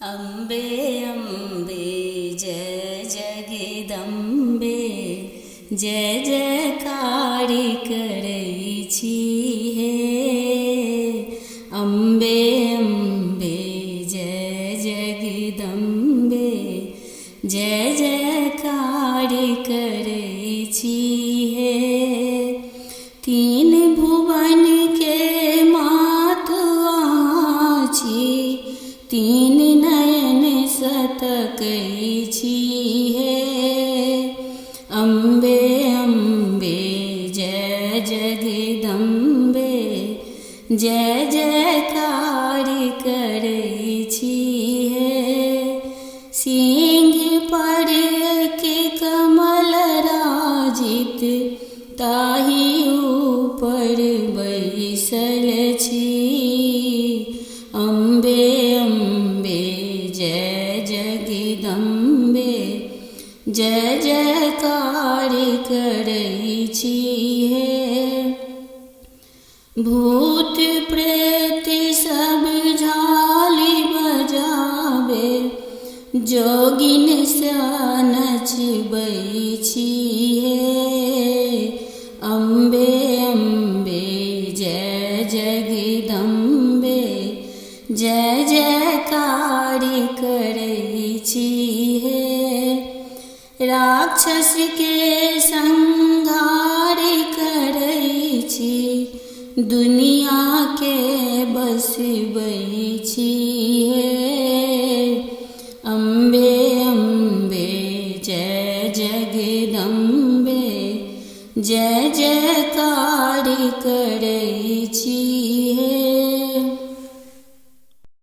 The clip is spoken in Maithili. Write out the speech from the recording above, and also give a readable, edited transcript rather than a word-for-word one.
अम्बे अम्बे जय जगदम्बे, जय जयकारी करै छी हे। अम्बे अम्बे जय जगदम्बे, जय जयकारी करै छी हे। तीन भुवन के मात अहाँ छी, तीन नयन सतकै छी हे। अम्बे अम्बे जय जगदम्बे, जय जयकारी करै छी हे। सिंह पर के कमल राजित, ताहि ऊपर बैसल छी। अम्बे अम्बे जय जगदम्बे, जय जयकारी करै छी हे। भूत प्रेत सब झाली बजाबे, जोगिन सा नचबै छी हे। अम्बे अम्बे जय जगदम्बे, जय जयकारी करै छी हे। राक्षस के संहार करै छी, दुनिया के बसबै